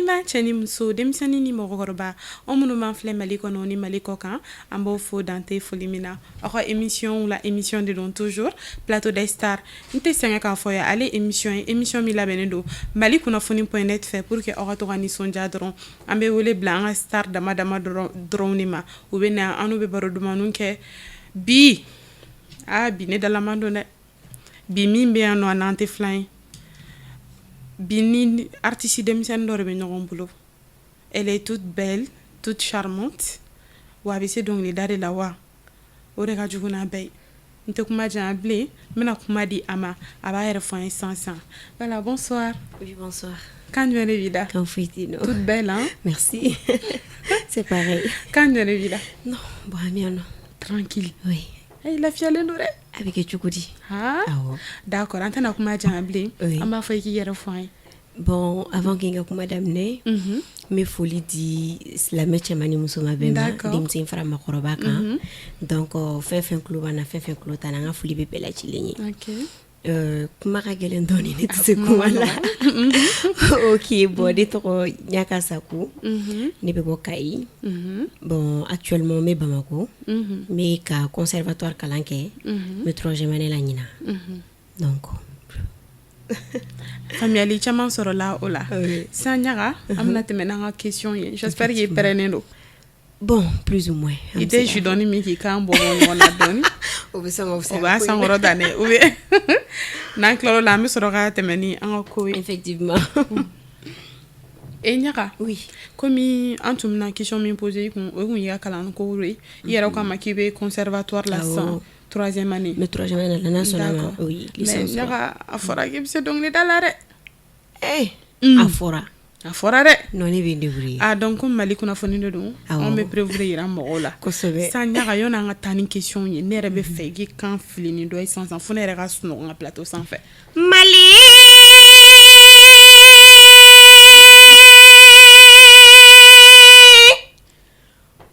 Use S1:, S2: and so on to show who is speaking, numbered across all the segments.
S1: Lajɛliba, cɛ ni muso, denmisɛnnin ni mɔgɔkɔrɔba, aw minnu b'an filɛ Mali kɔnɔ ni Mali kɔ kan, an b'aw fo dante foli min na. Aw ka émission la, émission de don toujours, Plateau des Stars. N tɛ sɛgɛn k'a fɔ ye, ale émission ye émission min labɛnnen don Mali kunnafoni.net fɛ pour que aw ka to ka nisɔndiya dɔrɔn. An bɛ wele bila an ka star dama dama dɔrɔn de ma, u bɛ na, an n'u bɛ baro dumanw kɛ. Bi aa, bi ne dalaman don dɛ. Bi min bɛ yan nɔ, a n'an tɛ filan ye. Bi ni artiste denmisɛnnin dɔ de bɛ ɲɔgɔn bolo. Elle est toute belle, toute charmante, wa a bɛ se dɔnkilida de la, wa o de ka jugu n'a bɛɛ ye. N tɛ kuma janya bilen, n bɛna kuma di a ma, a b'a yɛrɛ fɔ an ye sisan sisan. Voilà, bonsoir.
S2: Oui, bonsoir.
S1: Kan jumɛn de b'i da?
S2: Kan foyi tɛ yen nɔ.
S1: Toute belle, hein?
S2: Merci. C'est pareil.
S1: Kan jumɛn de b'i la?
S2: Non, bon, an bɛ yan nɔ.
S1: Tranquille.
S2: Oui.
S1: Hey, lafiyalen don dɛ.
S2: A bɛ kɛ cogo di?
S1: Ah.
S2: Awɔ.
S1: D'accord, an tɛna kuma janya bilen.
S2: Oui.
S1: An b'a fɔ i k'i yɛrɛ fɔ an ye.
S2: Bon, avant que n ka kuma daminɛ, n bɛ foli di silamɛ cɛman ni musoman bɛɛ ma, denmisɛn fara maakɔrɔba kan. Donc fɛn fɛn tulo b'an na, fɛn fɛn tulo t'an na, an ka foli bɛ bɛɛ lajɛlen ye. Kuma ka gɛlɛn dɔɔni, ne tɛ se kuma la. Ok, bon, ne tɔgɔ Ɲaka Sako. Ne bɛ bɔ Kayi. Bon, actuellement n bɛ Bamako. N bɛ ka conservatoire kalan kɛ. N bɛ troisième année la ɲinan. Donc
S1: Faamuyali caman sɔrɔla o la.
S2: Oui.
S1: Sisan Ɲaga, an bɛna tɛmɛ n'an ka question ye. J'espère que i pɛrɛnnen don.
S2: Bon, plus ou moins.
S1: I tɛ jus dɔɔni min k'i kan bɔ bɔ ɲɔgɔn na dɔɔni?
S2: O bɛ sɔn ka
S1: O b'a sankɔrɔta dɛ, ou bien n'an tilal'o la, an bɛ sɔrɔ ka tɛmɛ ni an ka ko ye.
S2: Effectivement.
S1: E Ɲaga.
S2: Oui.
S1: Komi an tun bɛna question min poser i kun, o kun y'i ka kalanko ye. I yɛrɛ k'a ma k'i bɛ conservatoire la sisan, troisième année.
S2: N bɛ troisième année la, n'Ala sɔnna ma. Oui,
S1: mais
S2: licence.
S1: Ɲaga, a fɔra k'i bɛ se dɔnkilida la dɛ.
S2: Eh, a fɔra.
S1: A fɔra dɛ.
S2: Non, ne bɛ n débrouiller.
S1: Ah, donc komi Mali kunnafoni de don, anw bɛ preuve de yira mɔgɔw la.
S2: Kosɛbɛ.
S1: Sisan Ɲaga, yanni an ka taa ni question ye, ne yɛrɛ bɛ fɛ i k'i kan fili ni dɔ ye sisan sisan, fo ne yɛrɛ ka sunɔgɔ n ka plateau sanfɛ.
S2: Mali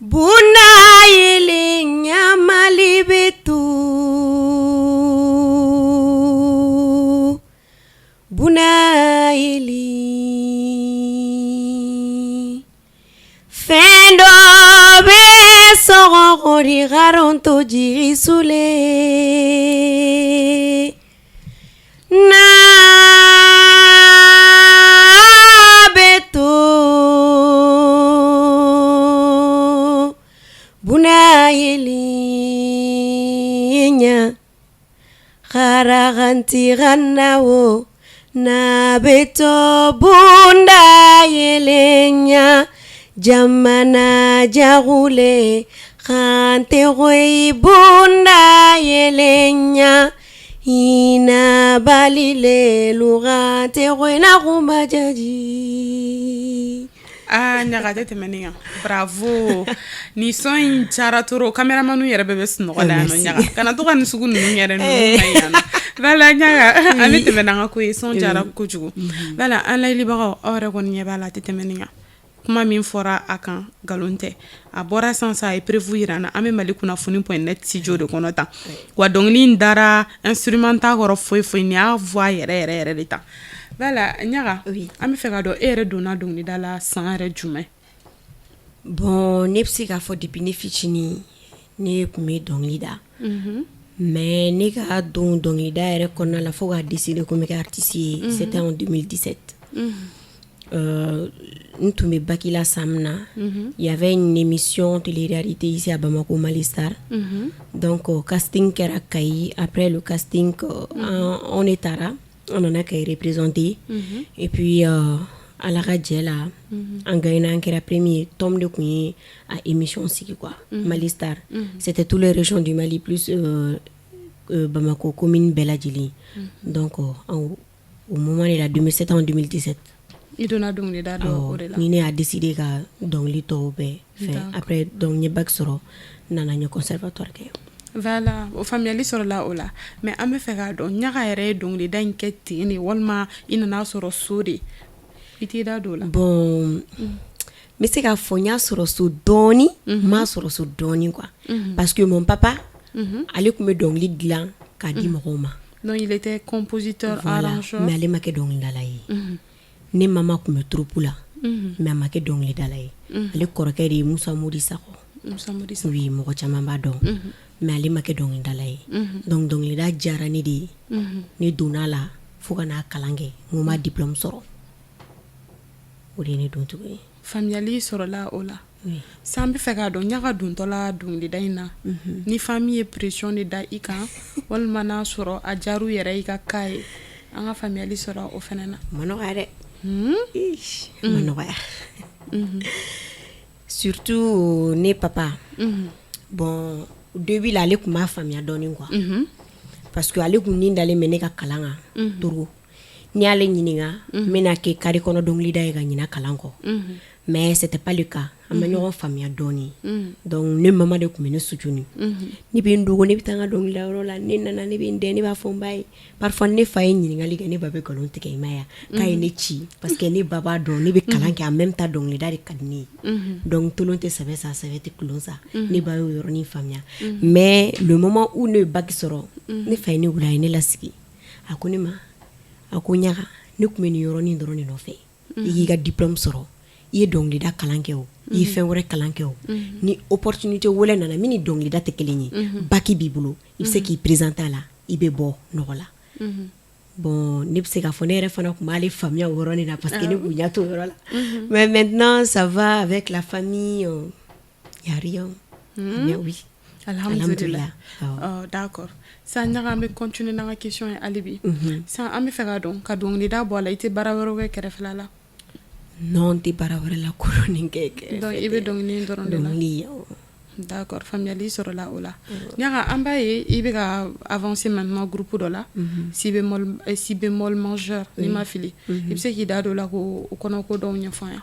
S2: bunda yelen ɲamali bɛ to bunda yelen fɛn dɔ bɛ sɔgɔkɔri karonto jigi sule n'a bɛ to bunda yelen ɲa haraganti na wo n'a bɛ to bunda yelen ɲa jamana jagule kan tɛ koyi bunda yelen ɲa hinɛ balile lugan tɛ koyi na kunba jaji.
S1: Aa Ɲaga, tɛ tɛmɛ nin kan. Bravo, nin son in diyara trop, caméraman yɛrɛ bɛɛ bɛ sunɔgɔ la yan nɔ. Ɲaga, kana to ka nin sugu ninnu yɛrɛ, ninnu ka ɲi yan nɔ. Voilà Ɲaga, an bɛ tɛmɛ n'an ka ko ye. Son diyara kojugu. Voilà, an layɛlibagaw, aw yɛrɛ kɔni ɲɛ b'a la, a tɛ tɛmɛ nin kan. Kuma min fɔra a kan, nkalon tɛ. A bɔra sisan sisan, a ye preuve yira an na. An bɛ Mali kunnafoni.net studio de kɔnɔ tan wa. Dɔnkili in dara, instrument t'a kɔrɔ, foyi foyi, nin y'a voix yɛrɛ yɛrɛ yɛrɛ de ta. Voilà Ɲaga.
S2: Oui.
S1: An bɛ fɛ k'a dɔn, e yɛrɛ donna dɔnkilida la san yɛrɛ jumɛn?
S2: Bon, ne bɛ se k'a fɔ depuis ne fitinin ne tun bɛ dɔnkili da, mais ne ka don dɔnkilida yɛrɛ kɔnɔna la fo k'a décider ko n bɛ kɛ artiste ye, c'était en 2017. N tun bɛ bac la san min na, il y avait une émission télé-réalité ici à Bamako, Mali Star. Donc casting kɛra Kayi. Après le casting, on est taara, an nana Kayi représenter et puis Ala ka jɛ la, an gagné, an kɛra premier. Tom de tun ye a émission sigi quoi. Mali Star, c'était toutes les régions du Mali plus Bamako commune bɛɛ lajɛlen. Donc au moment de la 2007, en 2017.
S1: I donna dɔnkilida dɔ o de la.
S2: Ni ne y'a décidé ka dɔnkili tɔw bɛɛ fɛ après. Donc n ye bac sɔrɔ, n nana, n ye conservatoire kɛ.
S1: Voilà, o faamuyali sɔrɔla o la. Mais an bɛ fɛ k'a dɔn, Ɲaga yɛrɛ ye dɔnkilida in kɛ ten de, walima i nana sɔrɔ so de, i t'i da don o la?
S2: Bon, n bɛ se k'a fɔ n y'a sɔrɔ so dɔɔni, n m'a sɔrɔ so dɔɔni quoi, parce que mon papa, ale tun bɛ dɔnkili dilan k'a di mɔgɔw ma.
S1: Donc il était compositeur,
S2: voilà,
S1: arrangeur.
S2: Mais ale ma kɛ dɔnkilidala ye. Ne mama tun bɛ troupe la. mais a ma kɛ dɔnkilidala ye. Ale kɔrɔkɛ de ye Musa Modi Sakɔ. Oui, mɔgɔ caman b'a dɔn, mais ale ma kɛ dɔnkilidala ye. Donc dɔnkilida diyara ne de ye, ne donna a la fo ka n'a kalan kɛ, n ko n b'a diplôme sɔrɔ. O de ye ne don cogo ye.
S1: Faamuyali sɔrɔla o la. San bɛ fɛ k'a dɔn, Ɲaga dontɔla dɔnkilida in na, ni famille ye pression de da i kan, walima n'a sɔrɔ a diyar'u yɛrɛ i ka k'a ye? An ka faamuyali sɔrɔ o fana na.
S2: A ma nɔgɔya dɛ, a ma nɔgɔya, surtout ne papa. Bon, début la, ale tun b'a faamuya dɔɔnin quoi, parce que ale tun ni dalen bɛ ne ka kalan kan trop. N'i y'ale ɲininka, n bɛna kɛ carré kɔnɔ dɔnkilida ye ka ɲina kalan kɔ, mais c'était pas le cas. An ma ɲɔgɔn faamuya dɔɔnin. Donc ne mama de tun bɛ ne soutenu. Ne bɛ n dogo, ne bɛ taa n ka dɔnkilidayɔrɔ la. Ne nana, ne bɛ n dɛn, ne b'a fɔ n ba ye. Parfois ne fa ye ɲininkali kɛ, ne ba bɛ nkalon tigɛ, i ma ye wa, k'a ye ne ci, parce que ne ba b'a dɔn ne bɛ kalan kɛ, en même temps dɔnkilida de ka di ne ye. Donc tolon tɛ sɛbɛ sa, sɛbɛ tɛ tulon sa. Ne ba y'o yɔrɔnin faamuya. Mais le moment où ne ye bac sɔrɔ, ne fa ye ne wele, a ye ne lasigi, a ko ne ma, a ko: "Ɲaga, ne tun bɛ nin yɔrɔnin dɔrɔn de nɔfɛ, i k'i ka diplôme sɔrɔ. I ye dɔnkilida kalan kɛ, o i ye fɛn wɛrɛ kalan kɛ, o ni opportunité wɛrɛ nana min ni dɔnkilida tɛ kelen ye, bac b'i bolo, i bɛ se k'i présenter a la, i bɛ bɔ nɔgɔ la." Bon, ne bɛ se k'a fɔ ne yɛrɛ fana tun b'ale faamuya o yɔrɔnin na, parce que ne kun ɲɛ t'o yɔrɔ la. Mais maintenant, ça va, avec la famille, y a rien, mais oui.
S1: Alhamdulillah. D'accord. San, Ɲaga, an bɛ continuer n'an ka question ye hali bi. San, an bɛ fɛ k'a dɔn, ka dɔnkilida bɔ a la, i tɛ baara wɛrɛw kɛ kɛrɛfɛla la?
S2: Non, n tɛ baara wɛrɛ la kolon kɛ kɛrɛfɛ.
S1: Donc i bɛ dɔnkili dɔrɔn de la?
S2: Dɔnkili, awɔ.
S1: D'accord, faamuyali sɔrɔla o la. Ɲaga, an b'a ye i bɛ ka avancer maintenant groupe dɔ la, si bémol, si bémol majeur, n'i ma fili. I bɛ se k'i da don o la k'o kɔnɔko dɔw ɲɛfɔ an ye?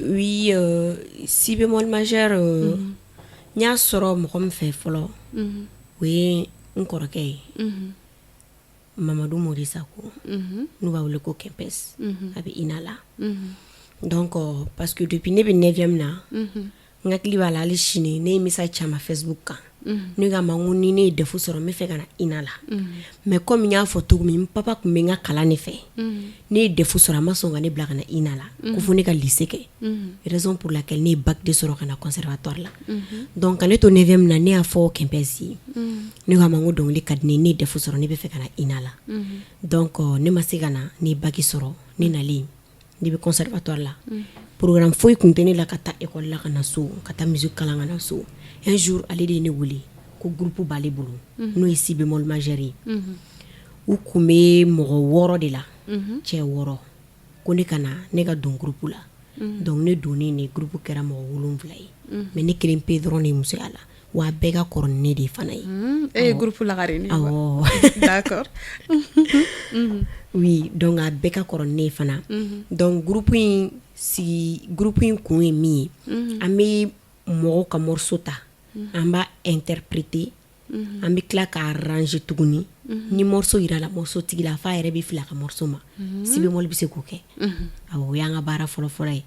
S2: Oui, si bémol majeur, n y'a sɔrɔ mɔgɔ min fɛ fɔlɔ, o ye n kɔrɔkɛ ye, Mamadu Mori Sako, n'u b'a wele ko Kɛnpɛs, a bɛ INA la. Donc parce que depuis ne bɛ 9e na, n hakili b'a la hali sini, ne ye message caman Facebook kan, ne k'a ma n ko ni ne ye DEF sɔrɔ, n bɛ fɛ ka na INA la. Mais comme n y'a fɔ cogo min, n papa tun bɛ n ka kalan de fɛ. Ne ye DEF sɔrɔ, a ma sɔn ka ne bila ka na INA la, ko fo ne ka lycée kɛ, raison pour laquelle ne ye bac de sɔrɔ ka na conservatoire la. Donc ka ne to 9e na, ne y'a fɔ Kɛnpɛs ye, ne k'a ma n ko dɔnkili ka di ne ye, ne ye DEF sɔrɔ, ne bɛ fɛ ka na INA la. Donc ne ma se ka na. Ne ye bac sɔrɔ, ne nalen, ne bɛ conservatoire la, programme foyi tun tɛ ne la ka taa école la ka na so, ka taa musique kalan ka na so. Un jour, ale de ye ne wele ko groupe b'ale bolo, n'o ye si bémol majeur ye. U kun bɛ mɔgɔ 6 de la, cɛ 6, ko ne ka na, ne ka don groupe la. Donc ne donnen, ne groupe kɛra mɔgɔ 7 ye, mais ne kelen pe dɔrɔn de ye musoya la, wa a bɛɛ ka kɔrɔ ni ne de fana ye.
S1: E ye groupe lakarenni ye?
S2: Awɔ.
S1: D'accord.
S2: Oui, donc a bɛɛ ka kɔrɔ ni ne ye fana. Donc groupe in sigi, groupe in kun ye min ye, an bɛ mɔgɔw ka morceau ta, an b'a interpréter, an bɛ tila k'a arranger tuguni. Ni morceau yira la morceau tigi la, f'a yɛrɛ bɛ fili a ka morceau ma, si bémol bɛ se k'o kɛ. Awɔ, o y'an ka baara fɔlɔ-fɔlɔ ye.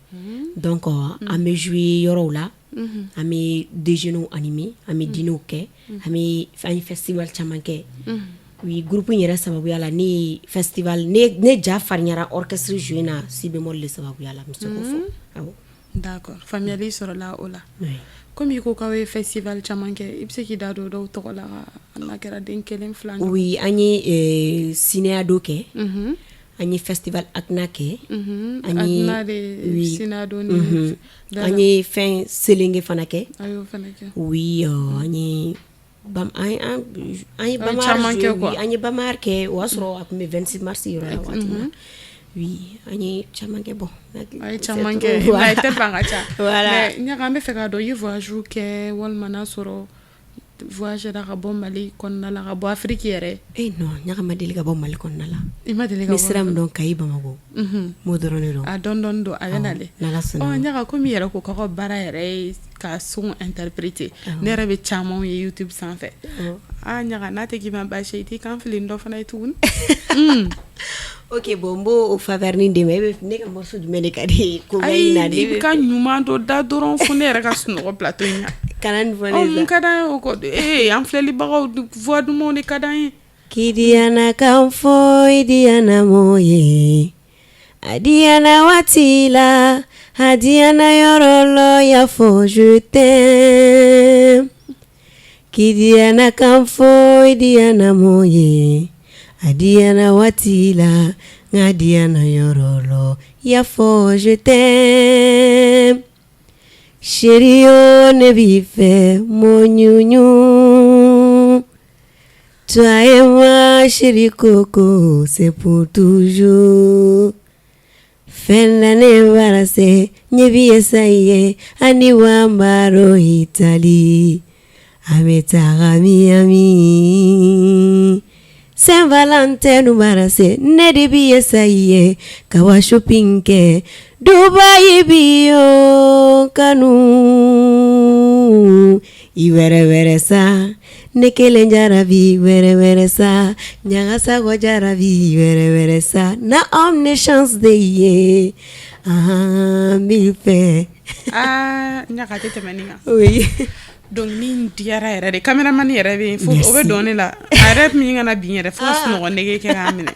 S2: Donc an bɛ jouer yɔrɔw la, an bɛ déjeuner animer, an bɛ dîner kɛ, an bɛ an ye festival caman kɛ. Oui, groupe in yɛrɛ sababuya la, ne ye festival, ne ja farinyara orchestre jouer na si bémol de sababuya la, n bɛ se k'o fɔ, awɔ.
S1: D'accord, faamuyali sɔrɔla o la. Komi i ko k'aw ye festival caman kɛ, i bɛ se k'i da don dɔw tɔgɔ la, n'a kɛra den kelen fila?
S2: Oui, an ye Cinéado kɛ, an ye festival Akna kɛ, an ye oui, an ye fɛn Selenge fana kɛ.
S1: A y'o fana kɛ?
S2: Oui, an ye an ye
S1: caman kɛ quoi.
S2: An ye Bamar kɛ, o y'a sɔrɔ a tun bɛ 26 mars yɔrɔ la waati min na. Oui, an ye caman kɛ, bon.
S1: A ye caman kɛ, mais tellement ka ca.
S2: Voilà.
S1: Mais Ɲaga, an bɛ fɛ k'a dɔn, i ye voyage kɛ walima n'a sɔrɔ voyage ka bɔ Mali kɔnɔna la, ka bɔ Afrique yɛrɛ?
S2: Eh non, Ɲaga ma deli ka bɔ Mali kɔnɔna la.
S1: I ma deli ka
S2: bɔ?
S1: N
S2: bɛ sira min dɔn, Kayi, Bamakɔ, n b'o dɔrɔn de dɔn.
S1: A dɔɔni dɔɔni don, a bɛ nalen.
S2: N'Ala sɔnna.
S1: Ɔ Ɲaga, komi i yɛrɛ ko k'aw ka baara yɛrɛ ye ka son interpréter, ne yɛrɛ bɛ caman ye YouTube sanfɛ. Aa Ɲaga, n'a tɛ k'i ma baasi ye, i t'i kan fili ni dɔ fana ye tuguni.
S2: Ok, bon, n b'o faveur nin d'e ma. E bɛ ne ka morceau jumɛn de ka di ye? Ko
S1: Ayi, i bɛ ka ɲuman dɔ da dɔrɔn fo ne yɛrɛ ka sunɔgɔ plateau in kan.
S2: Kana nin fɔ ne ye.
S1: Mun ka d'an ye o kɔ? Ee, an filɛlibagaw, voix dumanw de ka d'an ye.
S2: Kidiyana kan fɔ, i diyana mɔgɔ ye. A diyana waati la, a diyana yɔrɔ lɔ, y'a fɔ je t'aime. K'i diyana kan fɔ, i diyana mɔ ye. A diyana waati la, nka diyana yɔrɔ lɔ, y'a fɔ je t'aime. Chérie o ne b'i fɛ mon ɲuɲu. Toi et moi, chérie coco, c'est pour toujours. Fɛn na ne bara se ɲɛ bi ye sa ye ani wambaro Italie. An bɛ taga Miami. Saint Valentin bara se ne de bi ye sa ye ka wa shopping kɛ Dubai bi yo kanu. I wɛrɛ wɛrɛ sa ne kelen jarabi wɛrɛ wɛrɛ sa ɲaga sago jarabi wɛrɛ wɛrɛ sa na homme ne chance de ye ah, n b'i fɛ.
S1: Aa, Ɲaga tɛ tɛmɛ nin kan.
S2: Oui.
S1: Dɔnkili in diyara yɛrɛ de, caméraman yɛrɛ bɛ yen fo o bɛ dɔn ne la, a yɛrɛ min kana bin yɛrɛ fo ka sunɔgɔ nege kɛ k'a minɛ.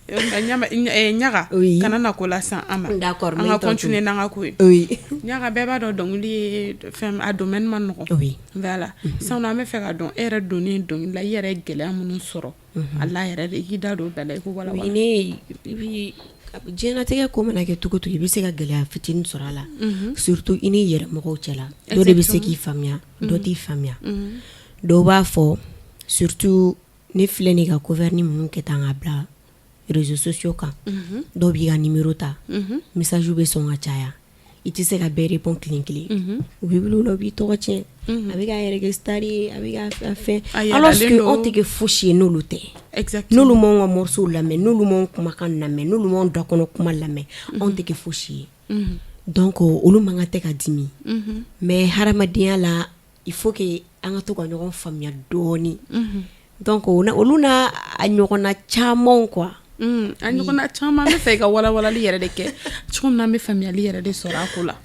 S1: Ɲaga.
S2: Oui.
S1: Kana na ko la san an ma.
S2: D'accord.
S1: An ka continuer n'an ka ko ye.
S2: Oui.
S1: Ɲaga, bɛɛ b'a dɔn dɔnkili ye fɛn, a domaine ma nɔgɔn.
S2: Oui.
S1: Voilà, sisan an bɛ fɛ ka dɔn, e yɛrɛ donnen dɔnkili la, i yɛrɛ ye gɛlɛya minnu sɔrɔ a la yɛrɛ de, i k'i da don o bɛɛ la, i ko wala
S2: Oui,
S1: wala.
S2: Ne i bi diɲɛlatigɛ ko mana kɛ cogo cogo, i bɛ se ka gɛlɛya fitinin sɔrɔ a la, surtout i n'i yɛrɛ mɔgɔw cɛ la. Dɔ de bɛ se k'i faamuya, dɔ t'i faamuya. Dɔw b'a fɔ, surtout ne filɛ nin ka cover ni minnu kɛ tan ka bila réseaux sociaux kan, dɔw b'i ka numéro ta, message bɛ sɔn ka caya, i tɛ se ka bɛɛ répond kelen kelen. U bɛ wuli o la, u b'i tɔgɔ tiɲɛ, a bɛ k'a yɛrɛ kɛ star ye, a bɛ k'a fɛn,
S1: A
S2: alors
S1: yɛlɛlen
S2: que
S1: don.
S2: anw tɛ kɛ fosi ye n'olu tɛ.
S1: Exactement.
S2: N'olu m'anw ka morceau lamɛn, n'olu m'anw kumakan lamɛn, n'olu m'anw dakɔnɔ kuma lamɛn, anw tɛ kɛ fosi ye. Donc olu man kan tɛ ka dimi, mais hadamadenya la, il faut que an ka to ka ɲɔgɔn faamuya dɔɔni. Donc olu n'a a ɲɔgɔnna camanw quoi.
S1: A ɲɔgɔnna caman, an bɛ fɛ i ka walawalali yɛrɛ de kɛ cogo min na, an bɛ faamuyali yɛrɛ de sɔrɔ a ko la.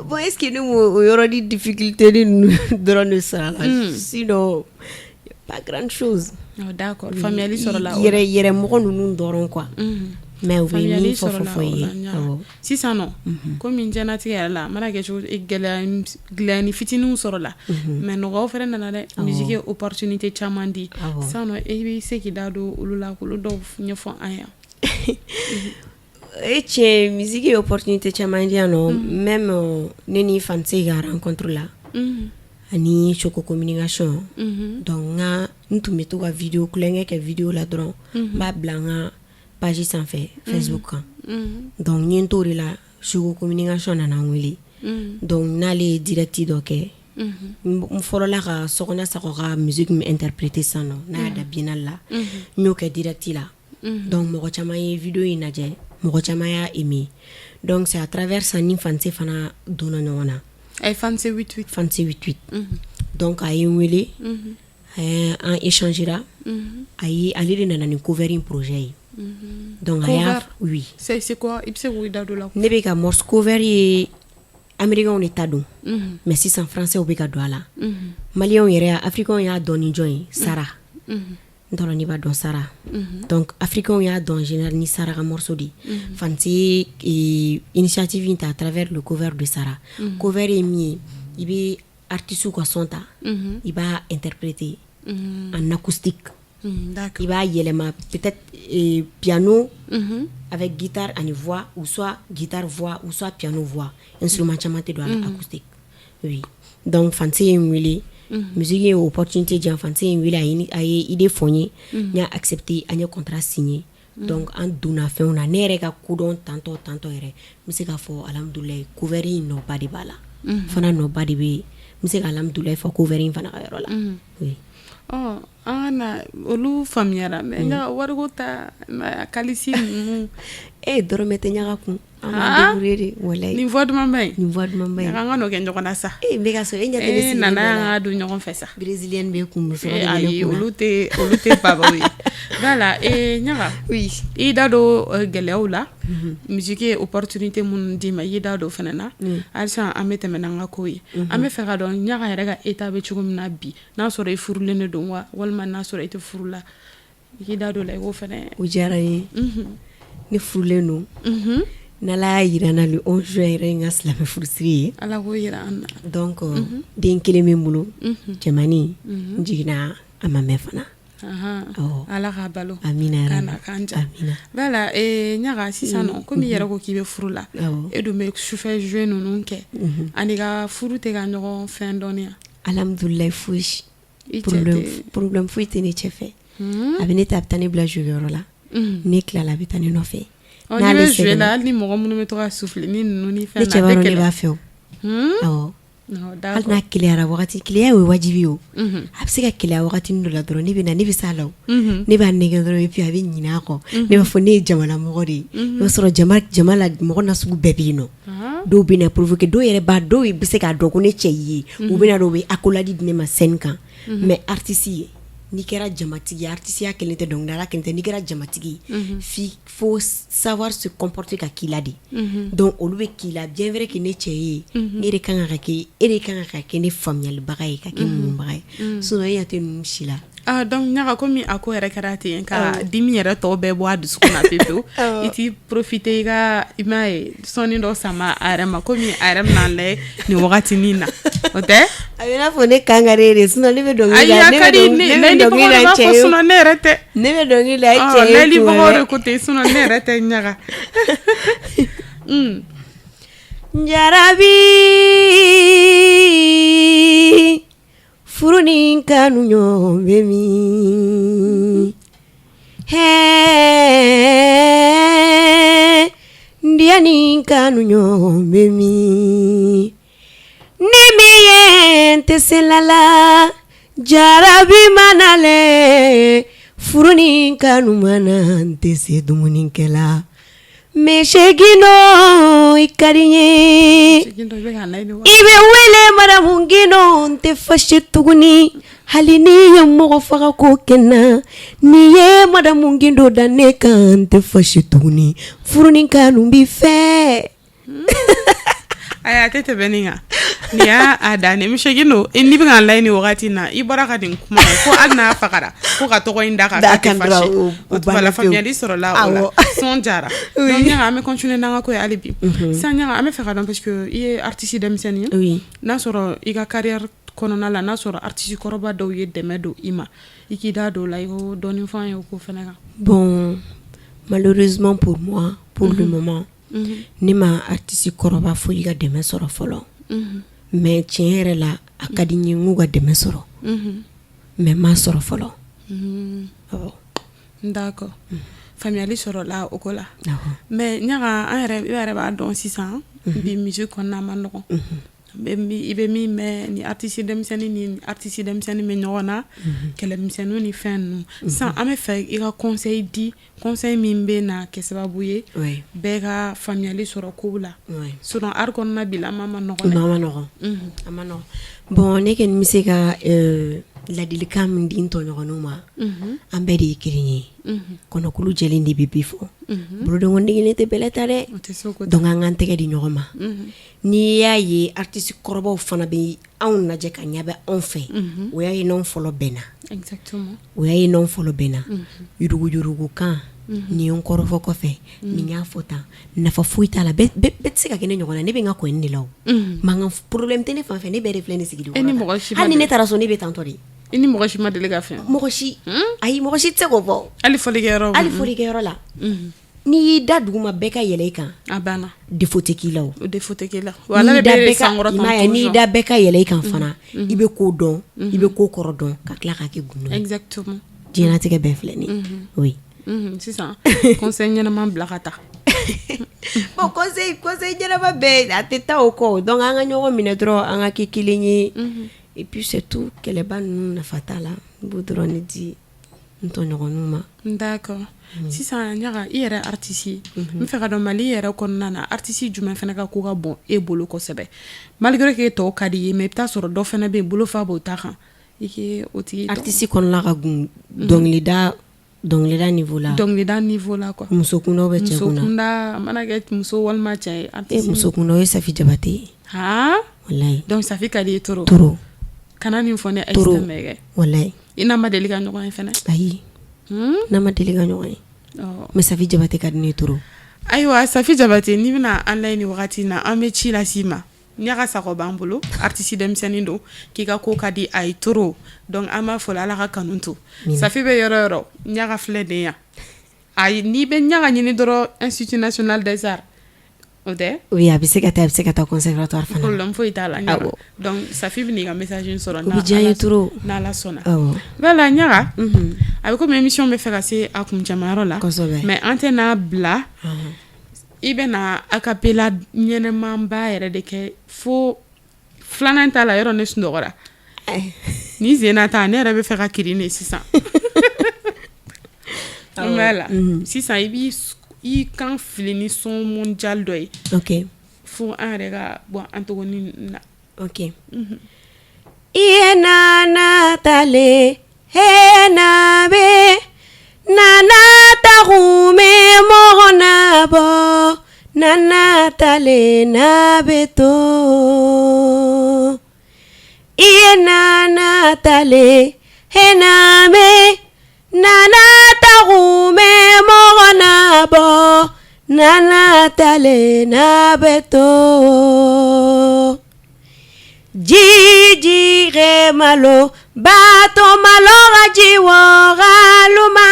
S2: Bon, est ce que ne m'o o yɔrɔnin difficulté ninnu dɔrɔn de sɔrɔ a la? Sinon pas grande chose.
S1: Oh, d'accord, faamuyali sɔrɔla o la.
S2: Yɛrɛ yɛrɛ mɔgɔ ninnu dɔrɔn quoi, mais u bɛ
S1: Faamuyali
S2: min fɔ fɔ
S1: sɔrɔla
S2: fɔ
S1: o
S2: i
S1: la
S2: ye.
S1: Ɲaga.
S2: Awɔ.
S1: Sisan nɔ, komi diɲɛlatigɛ yɛrɛ la, a mana kɛ cogo, gɛlɛya gɛlɛya ni fitininw sɔrɔla, mais nɔgɔyaw fɛnɛ nana dɛ. Musique ye opportunité caman di. Sisan nɔ, e bɛ se k'i da don olu la k'olu dɔw ɲɛfɔ an ye.
S2: E tiɲɛ, musique ye opportunité caman di yan nɔ. Même ne ni Fanse ka rencontre la ani Choco Communication. Donc n ka n tun bɛ to ka vidéo kulonkɛ kɛ vidéo la dɔrɔn, n b'a bila n ka page sanfɛ Facebook kan. Donc n ye n t'o de la, Choco Communication nana n wele. Donc n'ale ye direct dɔ kɛ, n fɔlɔla ka Sɔgɔna Sakɔ ka musique min interpréter sisan nɔ, n'a y'a da biennale la, n y'o kɛ direct la. Donc mɔgɔ caman ye vidéo in lajɛ, mɔgɔ caman y'a aimé. Donc c'est à travers ça ni Fanse fana donna ɲɔgɔn na.
S1: A Fanse 88.
S2: Fanse 88. Donc a ye n wele, an échangera, a ye ale de nana ni cover in projet ye. Donc a y'a
S1: Cover?
S2: Oui.
S1: C'est quoi? I bɛ se k'o da don la?
S2: Ne bɛ ka morceau cover ye, américains de ta don, mais sisan français bɛ ka don a la. Maliyɛnw yɛrɛ, africains y'a dɔn ni jɔn ye? Sara, n t'a dɔn n'i b'a dɔn, Sara. Donc africains y'a dɔn en général ni Sara ka morceau de ye. Fanse ye initiative in ta à travers le cover de Sara. Cover ye min ye, i bɛ artiste ka son ta, i b'a interpréter en acoustique. I b'a yɛlɛma peut-être piano avec guitare ani voix, ou soit guitare voix, ou soit piano voix, instrument caman tɛ don a la, acoustique, oui. Donc Fanse ye n wele, musique ye opportunité di yan. Fanse ye n wele, a ye idée fɔ n ye, n y'a accepté, an ye contrat signé. Donc an donna fɛnw na, ne yɛrɛ ka kodɔn tantɔ tantɔ yɛrɛ, n bɛ se k'a fɔ alhamdulilayi, cover in nɔba de b'a la fana, nɔba de bɛ yen. N bɛ se ka alhamdulilayi fɔ cover in fana ka yɔrɔ la, oui.
S1: Ɔ, an ka na olu faamuyara, mais n ka wariko ta kalisi ninnu.
S2: E dɔrɔmɛ tɛ ɲaga kun, an b'an débrouiller de, walayi.
S1: Nin voix dumanba in.
S2: Nin voix dumanba in.
S1: An ka n'o kɛ ɲɔgɔn na sa.
S2: E n bɛ ka sɔrɔ e ɲɛ tɛ ne
S1: E
S2: sigilen
S1: nana
S2: bɛɛ
S1: an
S2: la.
S1: ka don ɲɔgɔn fɛ sa.
S2: Brésilienne bɛ kun sɔrɔ de bɛ ne
S1: Ayi,
S2: kunna.
S1: olu tɛ babaw ye. Voilà, Ɲaga.
S2: Oui.
S1: I da don gɛlɛyaw la, musique ye opportunité minnu d'i ma, i y'i da don o fana na. Halisa an bɛ tɛmɛ n'an ka ko ye. An bɛ fɛ ka dɔn Ɲaga yɛrɛ ka état bɛ cogo min na bi, n'a sɔrɔ i furulen de don wa, walima n'a sɔrɔ i tɛ furu la, i k'i da don o la, i k'o fana.
S2: O diyara n ye. Ne furulen don. N'Ala y'a jira n na le 11 juin yɛrɛ ye n ka silamɛ furusiri ye.
S1: Ala k'o jira an na.
S2: Donc den kelen bɛ n bolo, cɛmannin, n jiginna a ma mɛn fana.
S1: Ala k'a balo.
S2: Amina.
S1: K'a n'a kan diya.
S2: Amina.
S1: Voilà, Ɲaga, sisan nɔ, komi i yɛrɛ ko k'i bɛ furu la, e dun bɛ sufɛ jouer ninnu kɛ, ani ka furu tɛ ka ɲɔgɔn fɛn dɔɔnin wa?
S2: Alhamdulilayi, foyi problème foyi tɛ ne cɛ fɛ. A bɛ ne ta, a bɛ taa ne bila jouer yɔrɔ la. Ne tilala, a bɛ taa ne nɔfɛ.
S1: N'i bɛ jouer la, hali ni mɔgɔ minnu bɛ to ka souffler ni ninnu ni fɛn
S2: Ne cɛ b'a dɔn ne b'a fɛ o. Awɔ. Hali n'a keleyara wagati, keleya o ye wajibi ye o. A bɛ se ka keleya wagati dɔ la dɔrɔn, ne bɛ na, ne bɛ s'a la o. Ne b'a nɛgɛn dɔrɔn et puis a bɛ ɲinɛ a kɔ. Ne b'a fɔ ne ye jamanamɔgɔ de ye. I b'a sɔrɔ jama la mɔgɔ nasugu bɛɛ bɛ yen nɔ. Dɔw bɛ na provoquer, dɔw yɛrɛ b'a, dɔw bɛ se k'a dɔn ko ne cɛ y'i ye. U bɛ na dɔw bɛ accolade di ne ma scène kan. Mais artiste ye, n'i kɛra jamatigi ye, artiste kelen tɛ, dɔnkilidala kelen tɛ, n'i kɛra jamatigi ye, f'i faut savoir se comporter ka k'i la de. Donc olu bɛ k'i la, bien vrai que ne cɛ ye, ne de kan ka kɛ, e de kan ka kɛ ne faamuyalibaga ye, ka kɛ muɲubaga ye. Sinon e ɲɛ tɛ ninnu si la.
S1: Ah, donc Ɲaga, komi a ko yɛrɛ kɛra ten ka dimi yɛrɛ tɔ bɛɛ bɔ a dusukun na pewu pewu, i t'i profiter i ka, i m'a ye, sɔnni dɔ sama a yɛrɛ ma, komi a yɛrɛ bɛna lajɛ nin wagatinin na, o tɛ?
S2: A bɛ i n'a fɔ ne kan ka di de, sinon ne bɛ dɔnkili da.
S1: Ayi, a ka di ne layɛlibagaw de b'a fɔ, sinon ne yɛrɛ tɛ.
S2: Ne bɛ dɔnkili da cɛ ye.
S1: Layɛlibagaw de ko ten, sinon ne yɛrɛ tɛ, Ɲaga.
S2: Jarabi furu ni kanu ɲɔgɔn bɛ min? Hɛɛ, ndiya ni kanu ɲɔgɔn bɛ min? Ni min ye n tɛ se la la, jarabi ma na lɛ, furu ni kanu ma na, n tɛ se dumunikɛ la. Monsieur Gindo, i ka di n ye, i bɛ wele madame Gindo, n tɛ fâché tuguni, hali n'i ye mɔgɔ faga ko kɛ n na, n'i ye madame Gindo da ne kan, n tɛ fâché tuguni, furu ni kanu b'i fɛ.
S1: Ayi, a tɛ tɛmɛ nin kan, nin y'a dan ye. Monsieur Gindo, n'i bɛ k'an lajɛ nin wagati in na, i bɔra ka nin kuma ko hali n'a fagara ko ka tɔgɔ in da kan, k'a tɛ fâché, o tuma la faamuyali sɔrɔla o la, son jara. Donc Ɲaga, an bɛ continuer n'an ka ko ye hali bi. Sisan Ɲaga, an bɛ fɛ ka dɔn, parce que i ye artiste denmisɛnnin ye, n'a sɔrɔ i ka carrière kɔnɔna la, n'a sɔrɔ artiste kɔrɔba dɔw ye dɛmɛ don i ma, i k'i da don o la, i ko dɔɔnin fɔ an ye o ko fana kan.
S2: Bon, malheureusement pour moi, pour le moment, ne ma artiste kɔrɔba foyi ka dɛmɛ sɔrɔ fɔlɔ, mais tiɲɛ yɛrɛ la, a ka di n ye n k'u ka dɛmɛ sɔrɔ, mais n m'a sɔrɔ fɔlɔ.
S1: D'accord, faamuyali sɔrɔla o ko la. Mais Ɲaga, an yɛrɛ, i yɛrɛ b'a dɔn sisan bi musique kɔnɔna ma nɔgɔn. I bɛ min mɛn, ni artiste denmisɛnnin ni artiste denmisɛnnin bɛ ɲɔgɔn na, kɛlɛmisɛnninw ni fɛn ninnu. Sisan an bɛ fɛ i ka conseil di, conseil min bɛ na kɛ sababu ye bɛɛ ka faamuyali sɔrɔ kow la, sinon art kɔnɔna bi la ma nɔgɔn
S2: dɛ. A ma nɔgɔn, a ma nɔgɔn. Bon, ne kɔni bɛ se ka ladilikan min di n tɔɲɔgɔnninw ma, an bɛɛ de ye kelen ye, kɔnɔkulu jɛlen de bɛ bi fɔ, bolodenkɔni kelen tɛ bɛlɛ ta dɛ. Donc an k'an tɛgɛ di ɲɔgɔn ma. N'i y'a ye artiste kɔrɔbaw fana bɛ anw lajɛ ka ɲɛ bɛ anw fɛ, o y'a ye n'anw fɔlɔ bɛnna, o y'a ye n'anw fɔlɔ bɛnna. Yuruguyurugukan nin ye n kɔrɔfɔ kɔfɛ, nin y'a fɔ tan, nafa foyi t'a la. Bɛɛ tɛ se ka kɛ ne ɲɔgɔn na. Ne bɛ n ka kɔɲi de la, o mankan problème tɛ ne fan fɛ. Ne bɛɛ de filɛ nin sigi, hali ni ne taara so, ne bɛ tantɔ de.
S1: I ni mɔgɔ si ma deli ka fɛn?
S2: Mɔgɔ si, ayi, mɔgɔ si tɛ se k'o fɔ.
S1: Hali fɔlikɛyɔrɔ?
S2: Hali fɔlikɛyɔrɔ la, n'i y'i da duguma, bɛɛ ka yɛlɛ i kan.
S1: A banna.
S2: Défaut tɛ k'i la o.
S1: Défaut tɛ k'i la. Wa ala
S2: bɛ sankɔrɔta. N'i da bɛɛ ka yɛlɛ i kan fana, i bɛ ko dɔn, i bɛ ko kɔrɔ dɔn, ka tila k'a kɛ gundo ye.
S1: Exactement.
S2: Diɲɛlatigɛ bɛɛ filɛ nin ye. Oui.
S1: Sisan conseil ɲɛnama bila ka taa.
S2: Bon, conseil ɲɛnama bɛɛ a tɛ taa o kɔ. Donc an ka ɲɔgɔn minɛ dɔrɔn, an ka kɛ kelen ye. Et puis c'est tout. Kɛlɛba ninnu nafa t'a la. N b'o dɔrɔn de di n tɔɲɔgɔnninw ma.
S1: D'accord. Sisan Ɲaga, i yɛrɛ artiste ye, n bɛ fɛ ka dɔn Mali yɛrɛ kɔnɔna na, artiste jumɛn fana ka ko ka bon e bolo kosɛbɛ, malgré que tɔw ka di i ye, mais i bɛ taa sɔrɔ dɔ fana bɛ yen, bolofa b'o ta kan, i k'o o tigi.
S2: Artiste kɔnɔna ka gun, dɔnkilida niveau la.
S1: Dɔnkilida niveau la quoi.
S2: Muso kunda ou bien cɛ
S1: kunda? Muso kunda, a mana kɛ muso walima cɛ ye.
S2: Artiste muso kunda, o ye Safi Jabate ye.
S1: Han!
S2: Walayi.
S1: Donc Safi ka di i ye trop.
S2: Trop.
S1: Kana nin fɔ ne Ayise Mɛgɛ.
S2: Walayi.
S1: I n'a ma deli ka ɲɔgɔn ye fana?
S2: Ayi. N'a ma deli ka ɲɔgɔn ye. Mais Safi Jabate ka di ne trop.
S1: Ayiwa, Safi Jabate, n'i bɛna an layɛ nin wagati in na, an bɛ ci lase i ma. Ɲaga Sakɔ b'an bolo, artiste denmisɛnnin don, k'i ka ko ka di a ye trop. Donc an b'a fɔ Ala ka kanu to. Safi bɛ yɔrɔ yɔrɔ, Ɲaga filɛ de yan. Ayi, n'i bɛ Ɲaga ɲini dɔrɔn, Institut national des arts, o tɛ?
S2: Oui, a bɛ se ka taa, a bɛ se ka taa conservatoire fana.
S1: Problème foyi t'a la. Ɲaga, donc Safi bɛ n'i ka message sɔrɔ.
S2: O bɛ diya n ye trop.
S1: N'Ala sɔnna. Voilà, Ɲaga, a bɛ komi émission bɛ fɛ ka se a kuncɛmayɔrɔ la. Mais an tɛ n'a bila i bɛna a cappella ɲɛnɛmanba yɛrɛ de kɛ fo filanan t'a la. Yɔrɔ ne sunɔgɔra ni sen ta, ne yɛrɛ bɛ fɛ ka kirin de sisan. Voilà, sisan i b'i i kan fili ni son mondial dɔ ye fo an yɛrɛ ka bɔ an tɔgɔnin na.
S2: Ok. Iye nana tale he nabe nana tagume mɔgɔ na bɔ nana tale na bɛ to. Iye nana tale he nabe nana tagume mɔgɔ na bɔ nana tale na bɛ to. Jiji malo bato malo ka ji wɔgaluma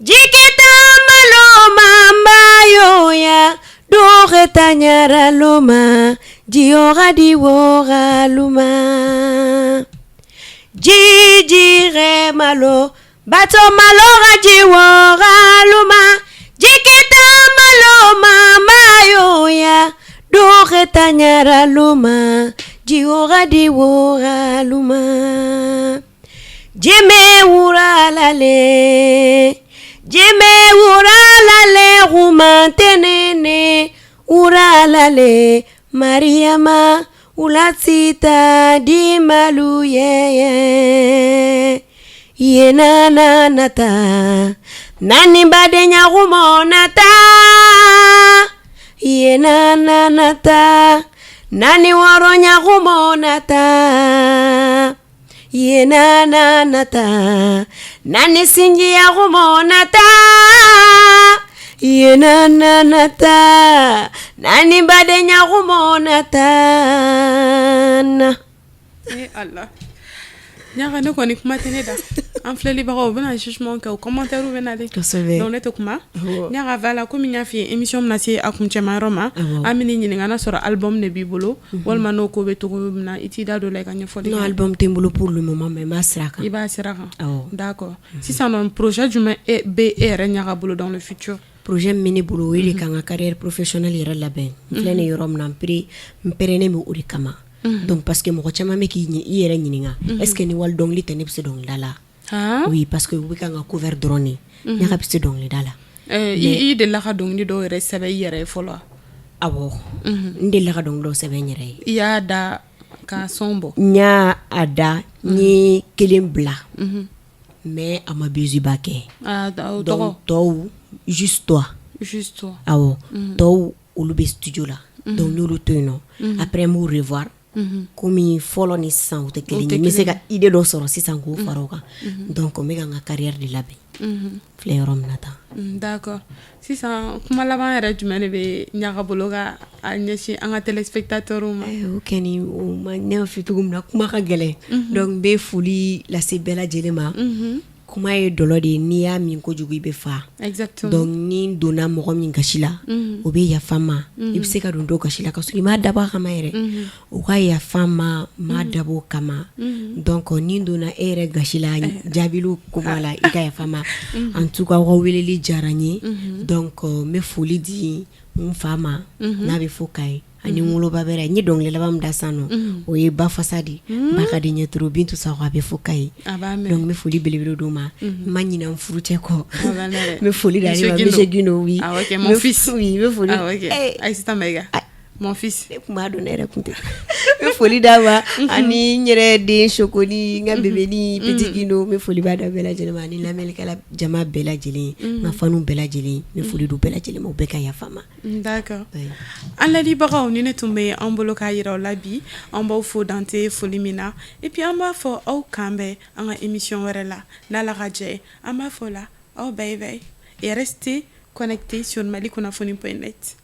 S2: jikita malo mamba yoya dogeta ɲaraloma jiyoga di wɔgaluma. Jiji malo bato malo ka ji wɔgaluma jikita malo mamba yoya dogeta ɲaraloma jiyoga di wɔgaluma. Jeme wuralale jeme wuralale humantenene wuralale Mariama ulasita di malu ye ye nana nata nani badenya humo nata ye nana nata nani waronya humo nata ye nana nata nani sinjiya humo nata ye nana nata nani badenya humo nata na.
S1: Eh Allah, Ɲaga, ne kɔni kuma tɛ ne da. An filɛlibagaw, u bɛna jugement kɛ, o commentaire bɛ na de. Donc ne tɛ kuma. Ɲaga, voilà, komi n y'a f'i ye, émission bɛna se a kuncɛmayɔrɔ ma. An bɛ n'i ɲininka n'a sɔrɔ album de b'i bolo walima n'o ko bɛ cogo min na, i t'i da don o la i ka ɲɛfɔli kɛ.
S2: Non, album tɛ n bolo pour le moment, mais n b'a sira kan.
S1: I b'a sira kan. D'accord, sisan nɔ, projet jumɛn e bɛ e yɛrɛ Ɲaga bolo dans le futur?
S2: Projet min bɛ ne bolo, o ye de ka n ka carrière professionnelle yɛrɛ labɛn. N filɛ nin yɔrɔ min na, n pɛrɛnnen bɛ o de kama. Donc parce que mɔgɔ caman bɛ k'i i yɛrɛ ɲininka, est ce que ni wali dɔnkili tɛ, ne bɛ se dɔnkilida la? Oui, parce que u bɛ ka n ka cover dɔrɔn de. Ɲaga bɛ se dɔnkilida la.
S1: I delila ka dɔnkili dɔw yɛrɛ sɛbɛn i yɛrɛ ye fɔlɔ?
S2: Awɔ, n delila ka dɔnkili dɔw sɛbɛn n yɛrɛ ye.
S1: I y'a da ka son bɔ?
S2: N y'a a da, n ye kelen bila, mais a ma buzz ba kɛ. Donc tɔw, Juste toi.
S1: Juste toi.
S2: Awɔ, tɔw olu bɛ studio la. Donc n y'olu to yen nɔ, après n b'u revoir. Komi fɔlɔ ni sisan o tɛ kelen ye, n bɛ se ka idée dɔ sɔrɔ sisan k'o fara o kan. Donc n bɛ ka n ka carrière de labɛn, filɛ yɔrɔ min na tan.
S1: D'accord, sisan kuma laban yɛrɛ jumɛn de bɛ Ɲaga bolo ka a ɲɛsin an ka téléspectateurs ma?
S2: O kɔni, o ma, ne y'a fɔ cogo min na, kuma ka gɛlɛn. Donc n bɛ foli lase bɛɛ lajɛlen ma. Kuma ye dɔlɔ de ye, n'i y'a min kojugu i bɛ fa. Donc ni n donna mɔgɔ min gasi la, o bɛ yafa n ma. I bɛ se ka don dɔw gasi la ka sɔrɔ i m'a dabɔ a kama yɛrɛ, o ka yafa n ma, n m'a dabɔ o kama. Donc ni n donna e yɛrɛ gasi la jaabiliw kuma la, i ka yafa n ma. En tout cas, aw ka weleli diyara n ye. Donc n bɛ foli di n fa ma n'a bɛ fɔ Kayi, ani n woloba bɛrɛ. N ye dɔnkili laban min da sisan nɔ, o ye Ba Fasa de ye, ba ka di n ye trop. Bintu Sakɔ, a bɛ fɔ Kayi. Donc n bɛ foli belebele d'o ma. N ma ɲinɛ n furucɛ kɔ, n bɛ foli d'ale ma, monsieur Guindo, oui.
S1: Ah ok, mon fils.
S2: Oui, n bɛ foli.
S1: Ah ok, Aïssata Maïga, mon fils.
S2: Ne tun b'a dɔn, ne yɛrɛ tun tɛ. N bɛ foli d'a ma, ani n yɛrɛ den Sokoni, n ka bébé petit Guindo. N bɛ foli b'a da bɛɛ lajɛlen ma, ani lamɛnnikɛla jama bɛɛ lajɛlen, n ka fanu bɛɛ lajɛlen. N bɛ foli d'u bɛɛ lajɛlen ma, u bɛɛ ka yafa n ma.
S1: D'accord, an ladibagaw, ni ne tun bɛ an bolo k'a yira aw la bi, an b'aw fo dante foli min na. Et puis an b'a fɔ aw kan bɛn an ka émission wɛrɛ la n'Ala ka jɛ ye. An b'a fɔ la aw bye bye. Et restez connectés sur malikunnafoni.net.